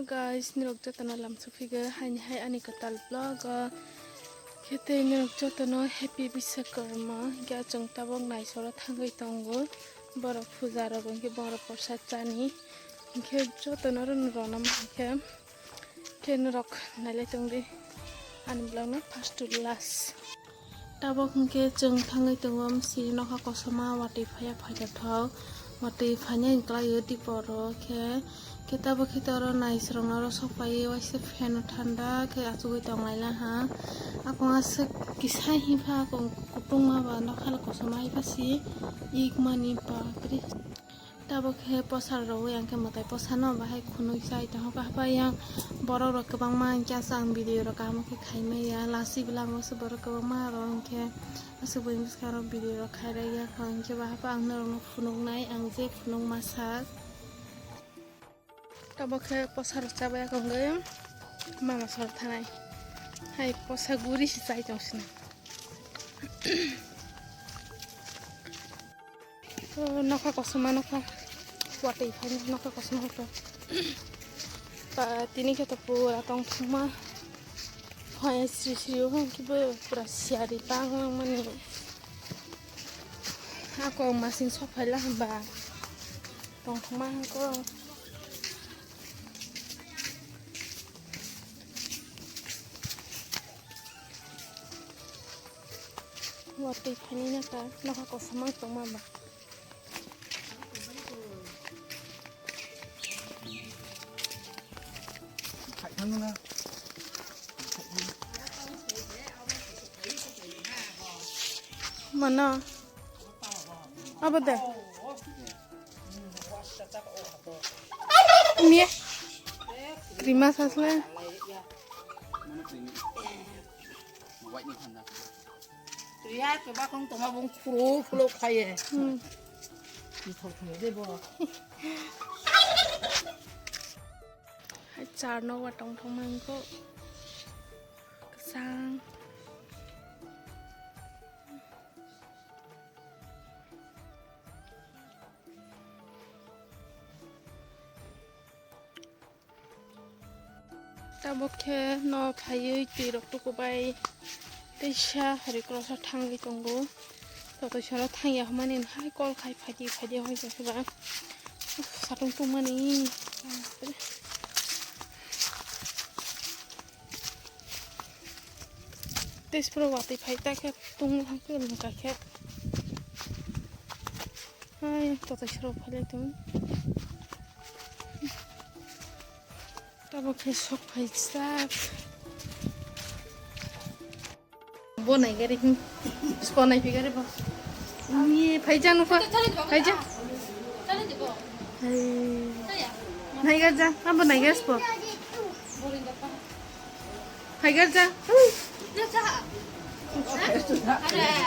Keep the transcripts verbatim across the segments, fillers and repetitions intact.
Guys, nirok jotono lamsok phigo haini hai ani kwtal vlog o. Khe tei nirok jotono happy Biswakarma. Hinkhe chwng tabok naisoro thangwi tongo. Borok puja rok hinkhe borok prasad chani. Hinkhe jotono rwno rwna mankhe. Khe norok nailai tongdi ani vlog no first to last. Tabok hinkhe chwng thangwi tongo msiri nokha kosom o watwi phaiya phaithothok watwi phainai wngkhlaio dipor o khe, khe tabok khe oro naisrwng oro sok phaiwi waisa fan o thanda khe achugwi tonglaina ha. Akung aswk kisa himkha akung kutungma ba nokha kosom o haipha si ikmani bapre. Tabok khe posar rwui ang khe mwtai posano bahai khunui chai tongo kha, haphai yang borok rok kwbangma hwnkhe aswk ang video rok kaham khe khaimaya lasi bwlamo se borok kwbangma rok hwnkhe aswk buini bwskango video rok khairaya kha hwnkhe bahai ang norokno phunuknai ang je phunukma sak. Tabok khe posar rok chabai kha hwnkhe mama sor thanai hai posa guri se chai tong sini. To nokha kosom ma nokha. Watwi phai nokha kosom ma to. Pa tini khe to pura tong thangma. Phai sri sri o hwn khe bo pura siyari tang mani. Ako masing sok phai la hwnba. Tong thangma hwn ko. Watwi phainai na ta nokha kosom ma tongma ba. Mano. Abo de. Mie. Rima sasle. Tuya keba kong toma bung kuro kuro khaye. Hmm. Ithok thok de bo. Hai char no wa tong thong mangko. Kesang. Tabok khe no phaiwi twi rok tukubai teisa hari cross o thangwi tongo. Totoi soro thangya hwnmani hai kol khai phaidi phaidi hoi tongkhe ba satung tungmani. Tei siporo watwi phai ta khe tung hai khe lwng ka khe. Hai totoi soro phai lai tung. Tabo khe sok phai sak. Bo nai gari hin. Spo nai pi gari bo. Ni phai jang nukha. Phai jang. Hai. Nai gar jang. Abo nai gar spo. Hai gar jang.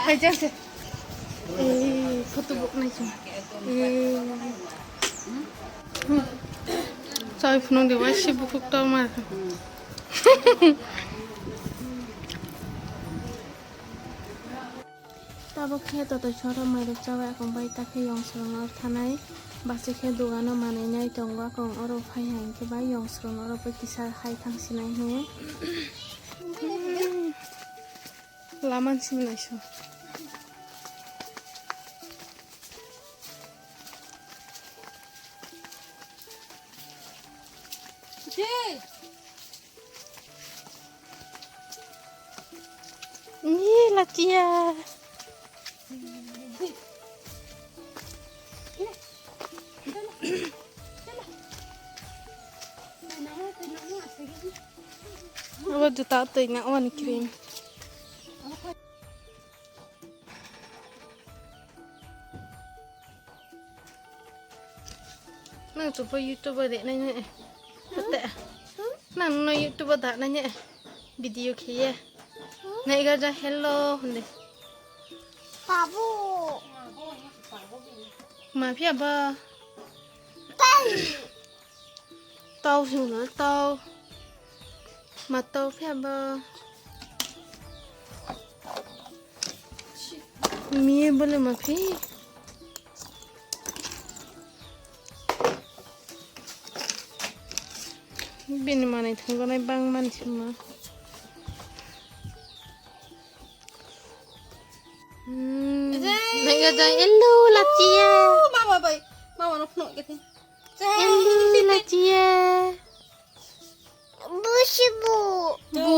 Hai jang se. Eh, photo book nai sung. Eh. Chai phunung de wai si bukhuk tong ma. Tabok khe totoi soro mairok chabai akong bai ta khe yong srong oro thanai. Bachai khe dogano manwi nai tongo akong oro phai hai hwnkhe bai yong srong oro bai kisa hai thang sinai hwnwi. Laman simi naisong. Ni latia. Abo juta twi na wani cream. Nang chupo YouTube o de nai nai. Hate. Nang no YouTube o da nai nai. Video khiye. Nai ga ja hello hande. Babu. Ma phia ba. Tau hino tau. Ma tau phia ba. Mie bole ma phi. Bini manwi thwngjaknai bangmani sima. Hmm, Jai. Naiga jai, hello, lachiya. Mama bai, mama no phunuk ke the. Jai. Hello, lachiya. Busi bu. Bu.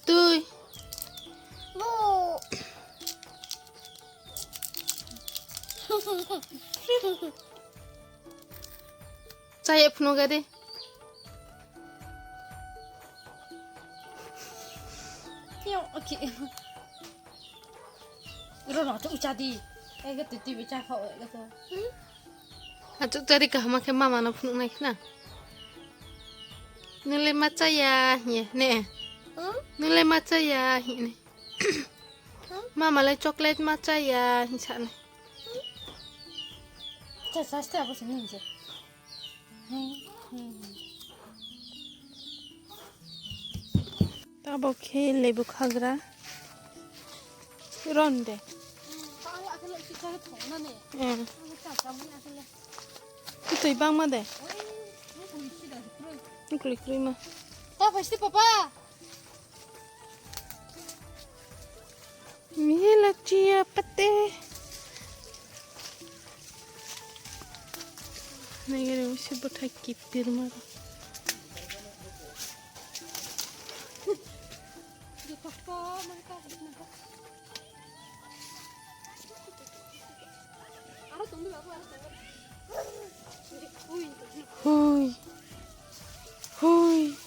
Tui. Bu. Chaya phunuk de. Yo, okay. Ro no tu cha di. Ega tu ti bi cha kho ega tu. Achuk chari kaham khe mama no phunuk nai khna. Nule ma chaya hiye ne. Hmm? Nule ma chaya hiye ne. Mama le chocolate ma chaya hinsa ne. Cha sa sta bo sini je. Tabok khe lebu khagra ronde. Eh. Twi bangma de. Kwrwi kwrwi ma. Ta pasti papa. Mila chia pate. Nagari usi bwthai kipir maro. Hui. Hui.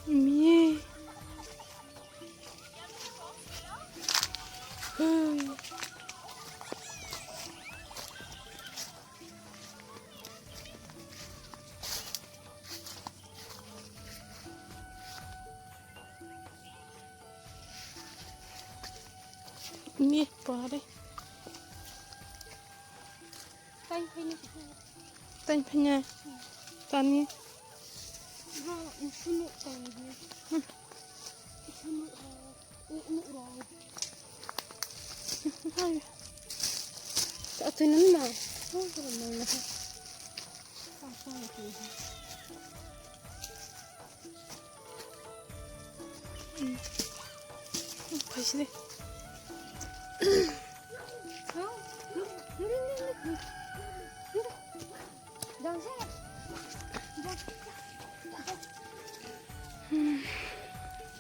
Mie. Hui. Ni pare. Tang phai ni. Tang phai ni. Tani. Bro, sunu tang ni. Hmm. Sunu, uh, uh, uh, uh. Hai. Tak tu ni ma. Oh, mana? Phaiside.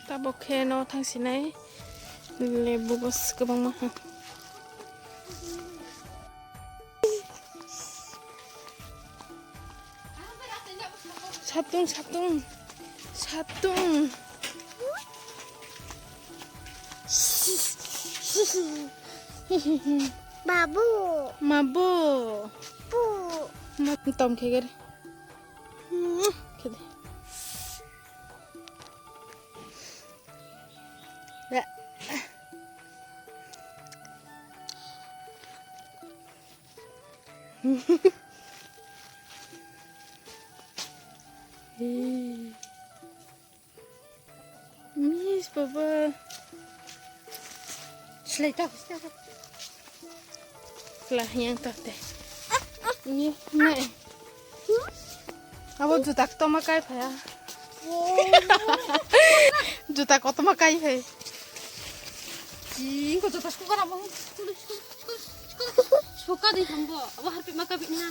Tabok khe no thangsinai lebu bos kwbangma. Satung, satung, satung. Babu. Mabu. Pu. Ma tom khegere. Hmm, khede. Ya. Mis baba. Slai ta, slai ta. Kla yang ta te. Ni, nai. Abo juta kotorma kai phaya. Juta kotorma kai phai. Jing ko juta suka ramo. Suka di thambo. Abo harpi maka bi na.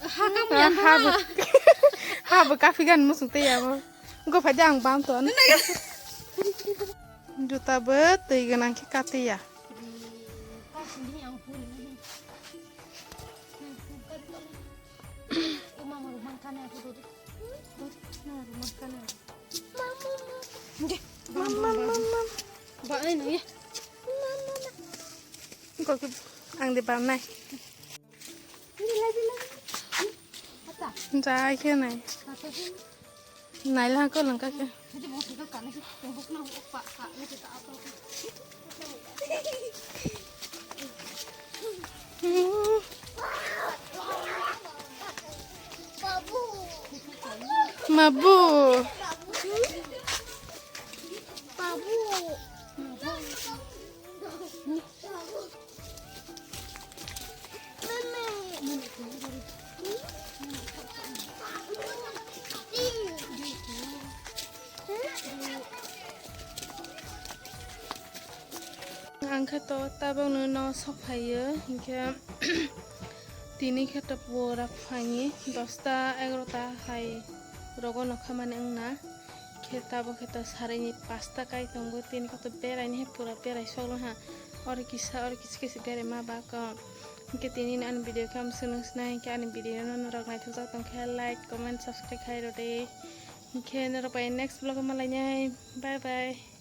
Ha kam ya ha. Ha bo kafi gan musung te ya bo. Go phai de ang bam ton. Juta bo twi gwnang khe kati ya. Mam, mam, mam, mam. Ba ai nai. Engko khe ang de bam nai. Jai khe nai. Nai lang ko lang ka khe. Mabu. Hwnkhe to tabukno no sok phaio, hinkhe tini khe to pura phaini dosta egarota hai rogo no khamani wngna. Khe tabuk khe to sarini pasta kai tongo, tini khe to beraini hai pura berai sokno ha. Oro kisa, oro kisa kisa berai ma ba kok. Hinkhe tini ani video khe amswk nuksinai, hinkhe ani video no norok naithokjak tongkhe like, comment, subscribe khai rw de. Hinkhe norok bai next vlog o malainai. Bye bye.